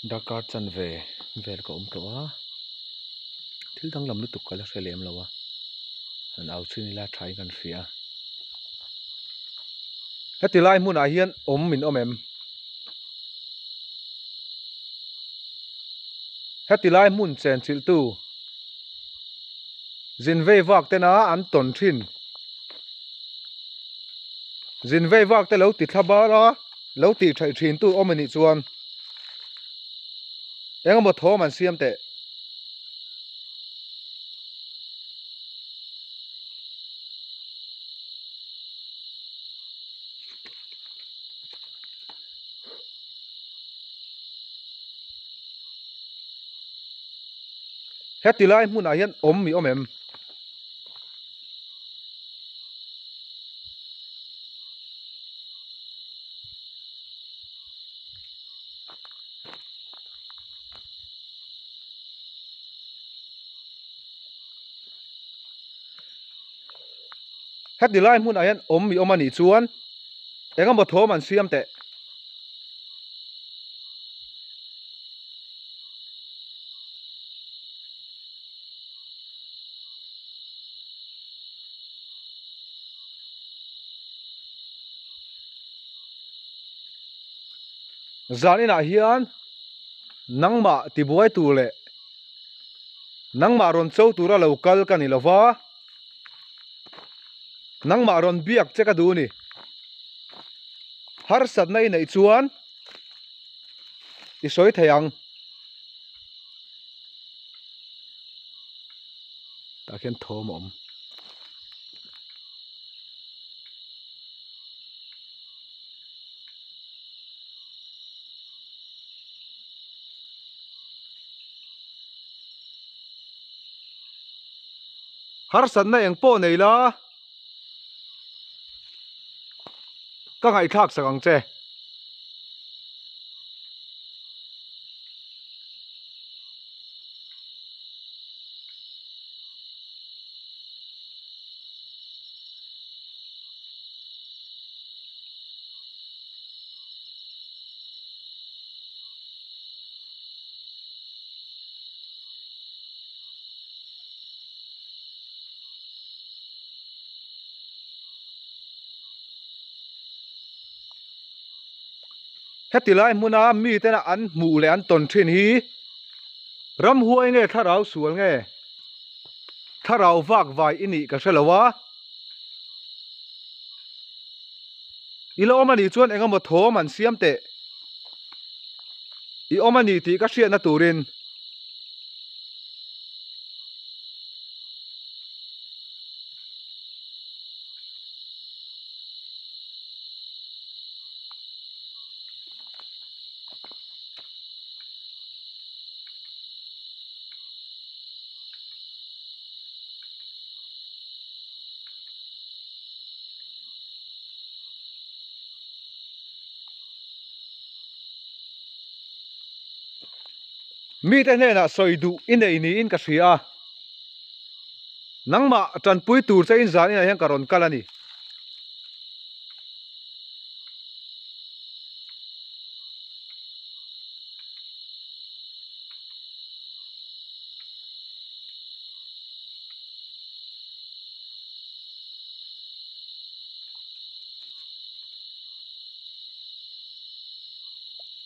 Darkar chanve vel ka awm tawh a thil danglam lutuk ka la hre lem lo a han au chin ila tha in kan hria heti lai hmunah hian awm min awm em heti lai hmun chen chilh tu zin vei vak tena an tawn thin. Zin vei vak te lo ti thla bar a, lo tih theih thin tu awm anih chuan engemaw thawm an siam teh. Heti lai hmunah hian awm i awm em? Heti lai hmunah hian awm i awm anih chuan engemaw thawm an siam teh. Zan inah hian nangmah tibuai tur leh nangmah rawn cho tura lo kal ka ni lova, nangmah rawn biak che ka duh a ni. Harsatna i neih chuan i sawi thei ang. Tah khian thawm a awm. Harsatna eng pawh nei la ka ngaihthlak sak ang che. Heti lai hmuna mite an hmuh leh an tawn thin hi ramhuai nge thlarau sual nge thlarau vak vai i nih ka hre lo a i la awm a nih chuan eng emaw thawm an siam teh i awm a ni tih ka hriatna turin. Mite hnenah sawi duh i nei niin ka hria a, nangmah tanpui tur che in zan inah hian ka rawn kal a ni.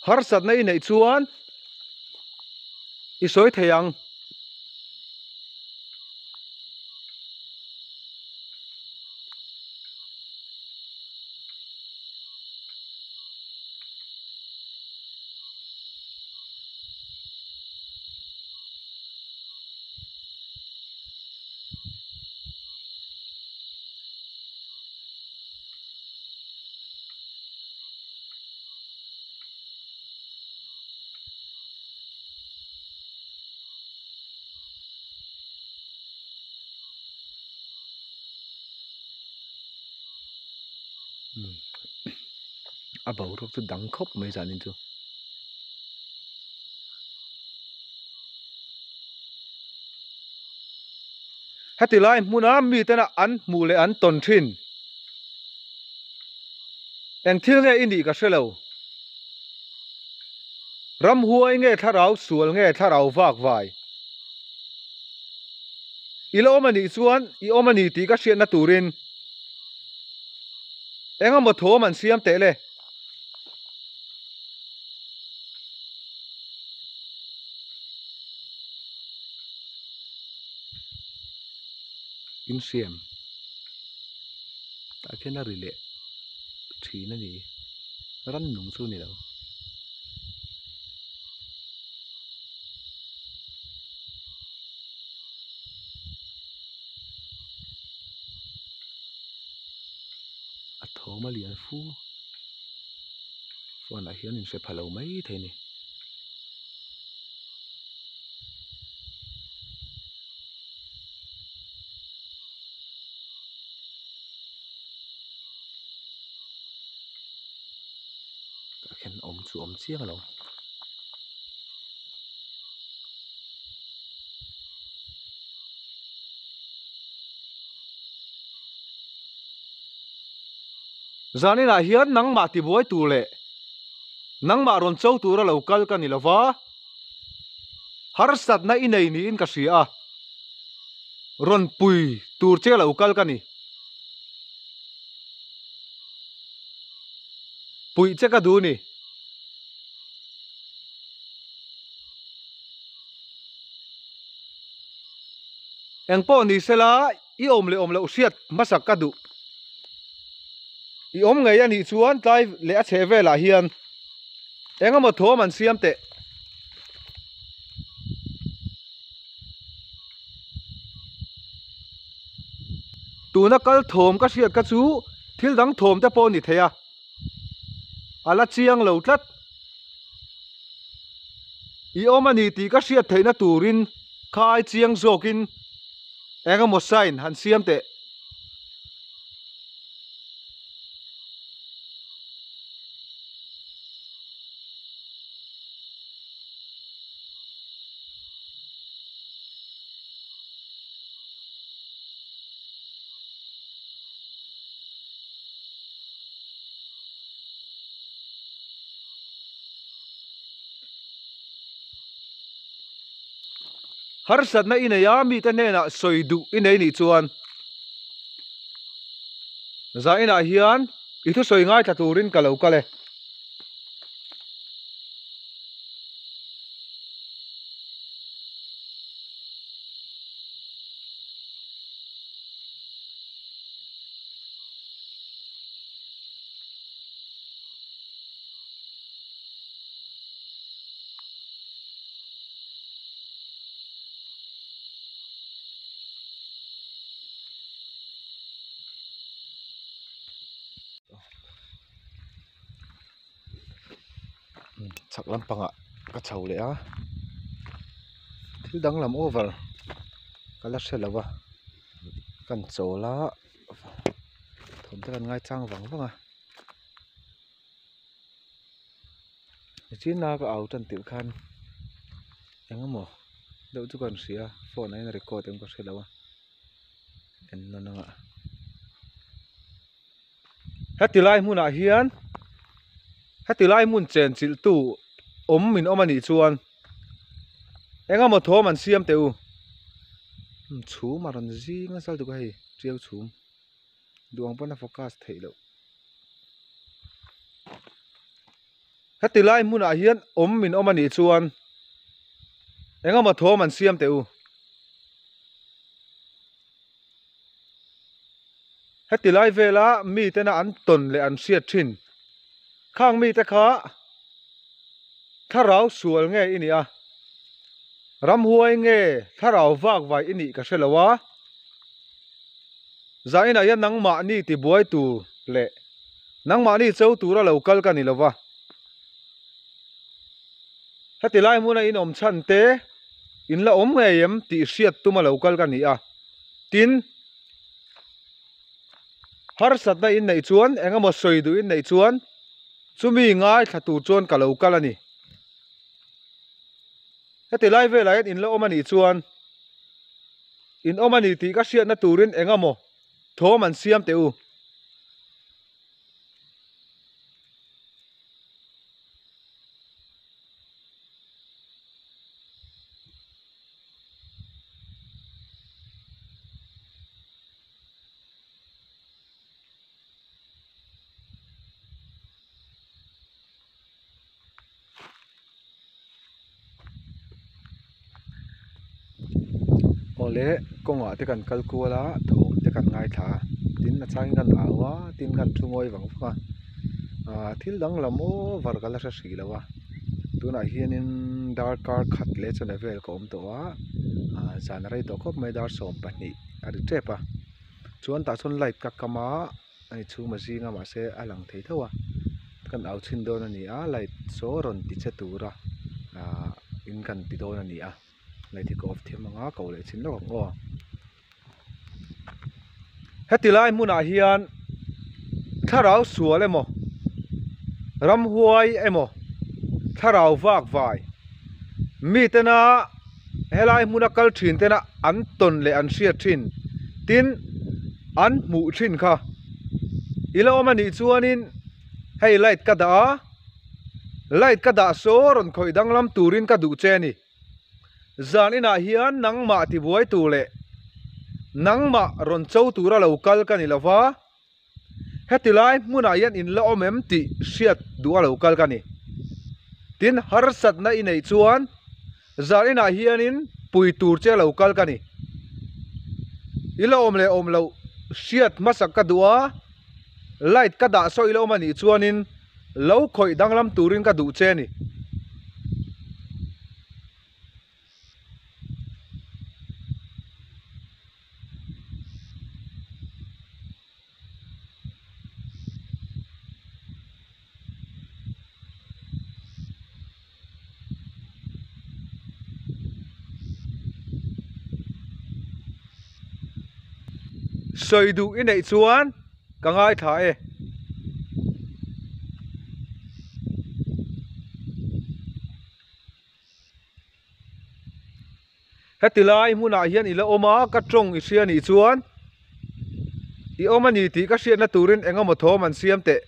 Harsatna i neih chuan i sawi thei ang. A boruak chu dang khawp mai zanin chu. Heti lai hmuna miten an hmuh leh an tawn thin. Eng thil nge i nih ka hre lo. Ramhuai nge thlarau sual nge thlarau vak vai. I la awm a nih chuan i awm a ni tih ka hriatna turin eng emaw thawm an siam teh le. Insiam tah khian a ri leh thin a ni rannung chu a ni lo. A thawm a lian fu phone ah hian inhre pha lo mai thei a ni. Tah khian awm chu awm chiang lo. Zaninah hian nangmah tibuai tur leh nangmah rawn cho tura lo kal ka ni lova, harsatna i nei niin ka hria a, rawn pui tur che lo kal ka ni. Puih che ka duh ni. Engpawh ni sela i awm leh awm loh hriat hmasak ka duh. I awm ngei a nih chuan tlai leh a chheh velah hian eng emaw thawm an siam teh. Tuna kal thawm ka hriat kha chu thil dang thawm te pawh a ni thei a, a la chiang lo tlat. I awm a ni tih ka hriat theihna turin kha ai chiang zawkin eng emaw sign han siam teh. Harsatna i nei a, mite hnenah sawi duh i nei nih chuan zainah hian i thusawi ngaithla turin ka lo kal e. Chhak lampangah ka chho leh a thil danglam over ka la hre lo a kan chawl a thawm te kan ngaichang vang vang a nichin a ka au tan tirh khan eng emaw deuh chu kan hria phone ah hian a record em ka hre lo a en nawn anga. Heti lai hmunah hian heti lai hmun chen chilh tu awm min awm anih chuan eng emaw thawm an siam teh u chhum a rawn zing nasa lutuk a hei tiau chhum duh ang pawn a focus theih loh heti lai hmunah hian awm min awm anih chuan eng emaw thawm an siam teh u. Heti lai vela mitena an tawn leh an hriat thin. Khang mite kha thlarau sual nge i nih a, ramhuai nge thlarau vak vai i nih ka hre lo a, zainah hian nangmahni tibuai tur leh nangmahni cho tura lo kal ka ni lo va. Heti lai hmuna in awm chhan te in la awm ngei em tih hriat tuma lo kal ka ni a, tin, Harsatna in neih chuan eng emaw sawi duh in neih chuan chumi ngaithla tur chuan ka lo kal a ni. Heti lai velah hian in la awm a nih chuan in awm a ni tih ka hriatna turin eng emaw thawm an siam teh u. Awle kawngah te kan kal kual a thawm te kan ngaithla a tin a changin kan au a tin kan thu ngawi vang vang a ah thil danglam over ka la hre hrih lo a tunah hianin darkar khat leh chawhnu vel ka awm tawh a ah zan a rei tawh khawp mai dar 12 a ri tep a chuan tah chuan light ka kam a. A ni chhung a zing a mahse a lang thei tho a kan au chhin dawn a ni a light saw rawn ti che tura ahh in kan ti dawn a ni a light hi ka off thiam ang a ko leh chhin lawk ang aw. Heti lai hmunah hian thlarau sual emaw ramhuai emaw thlarau vak vai mitena helai hmuna kal thin tena an tawn leh an hriat thin tin an hmuh thin kha i la awm a nih chuanin hei light ka dah a light ka dah saw rawn khawih danglam turin ka duh che a ni zan inah hian nangmah tibuai tur leh nangmah rawn cho tura lo kal ka ni lova. Heti lai hmunah hian in la awm em tih hriat duh a lo kal ka ni. Tin, harsatna i neih chuan zan inah hianin pui tur che lo kal ka ni. I la awm leh awm loh hriat hmasak ka duh a, light ka dah saw i la awm a nih chuanin lo khawih danglam turin ka duh che a ni. Sawi duh i neih chuan ka ngaithla e. Heti lai hmunah hian i la awm a, ka tawng i hria nih chuan i awm a ni tih ka hriatna turin eng emaw thawm an siam teh.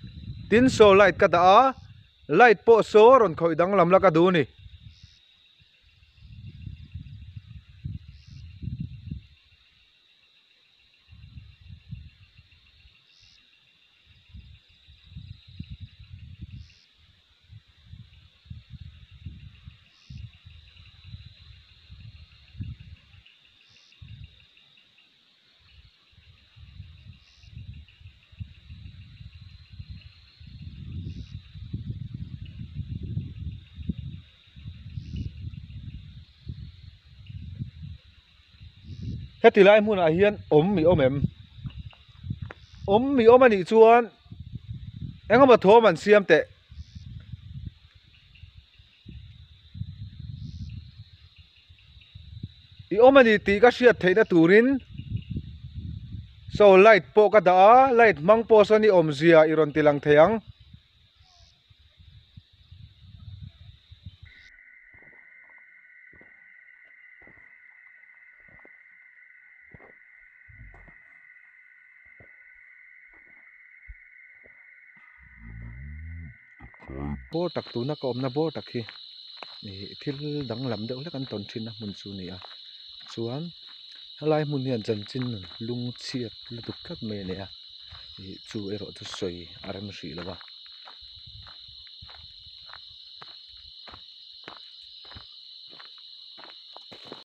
Tin saw light ka dah a, light pawh saw rawn khawih danglam la ka duh a ni. Heti lai hmunah hian awm i awm em? Awm i awm anih chuan engemaw thawm an siam teh. I awm ani tih ka hriat theihna turin saw light pawh ka dah a light hmang pawh sawn i awmzia i rawn ti lang thei ang. Bawr tak tuna ka awmna bawr tak hi ih thil danglam deuh hlek an tawn thin a hmun chu a ni a chuan helai hmun hian chanchin lungchhiat lutuk tlat mai a nei a ih chu erawh chu sawi a rem hrih lo a.